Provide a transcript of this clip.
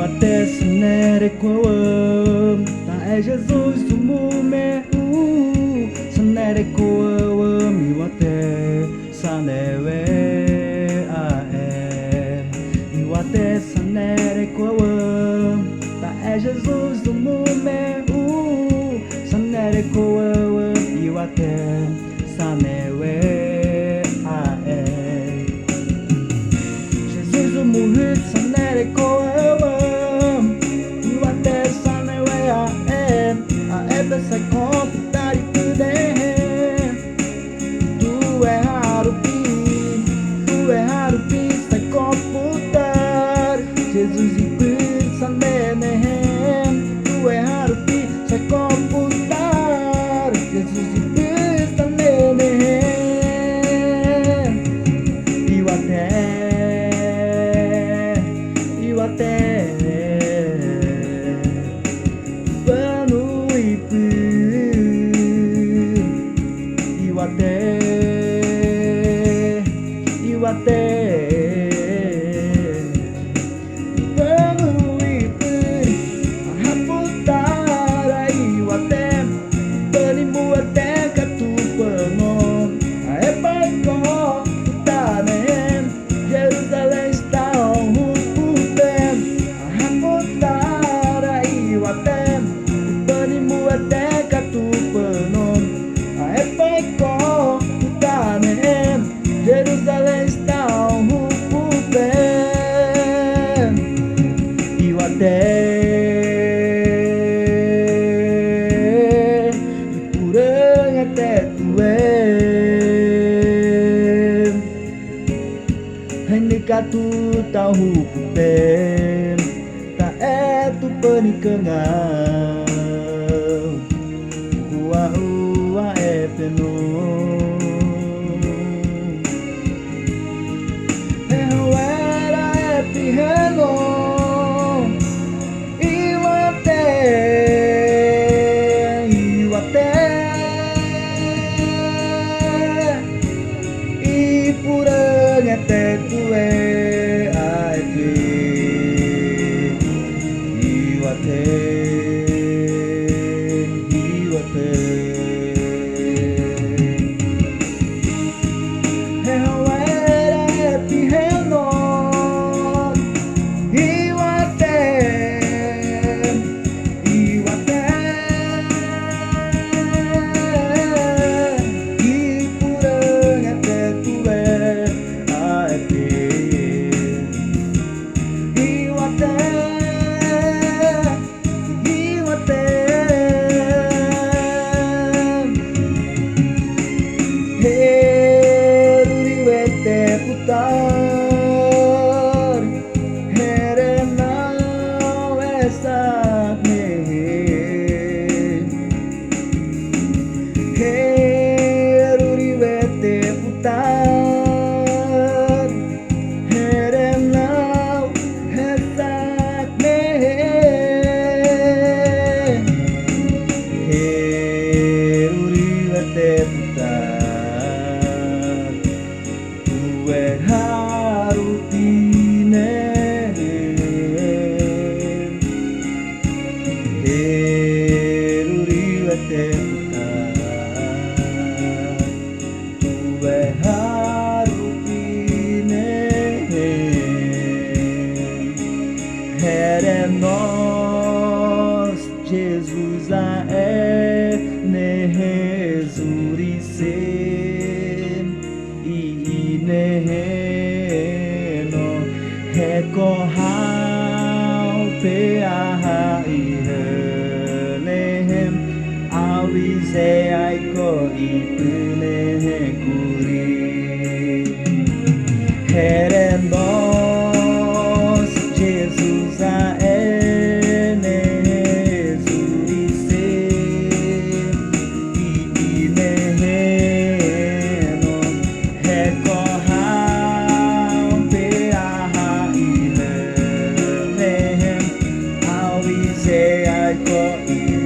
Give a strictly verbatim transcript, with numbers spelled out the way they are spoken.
Ywate sanereko àwàm, ta'e Zezuz umume'u. Sanereko àwàm ywate sanewe a'e. Ywate sanereko àwàm, ta'e Zezuz umume'u. Sanereko àwàm ywate sanewe a'e. Zezuz umuhyk sanereko àwàm, ywate sanewe a'e. A'e pe zaiko putar ipy nehe. Tuweharupi, tuweharupi zaiko putar Zezuz ipyr zane nehe. Tuweharupi zaiko putar Zezuz ipyr zane nehe. Ywate, ywate. Panu ipyr, ywate, ywate. Panu ipyr, aha putar ywate. Panimuwete katu pà no, a'e paiko putar nehe. Jerusalem taw hupu pe, aha putar ywate. Panimuwete katu pà no, a'e paiko putar nehe. Jerusalem taw hupu pe, ywate. Ipuràg ete tuwe. Heny katu tawhu pupe, ta'e Tupàn ikàgaw uhua'u a'e pe no. Heho wer a'e pe ihe no. Ywate, ywate, ipuràg ete tuwe a'e pe. Ywate, ywate. Heho wer a'e pe ihe no. Ywate, ywate. Ipuràg ete tuwe a'e pe. Ywate. Ywate. Herurywete putar herenaw hexak mehe. Herurywete putar herenaw hexak mehe. Herurywete putar tuweharupi nehe. Herurywete putar tuweharupi nehe. Herenoz Zezuz a'e nehe, zur xe, i'i nehe no. Heko haw pe aha ihe nehe, awyze aiko ipy nehe kury. Herenoz Zezuz a'e nehe, zur xe, i'i nehe no. Heko haw pe aha ihe nehe, awyze aiko ipy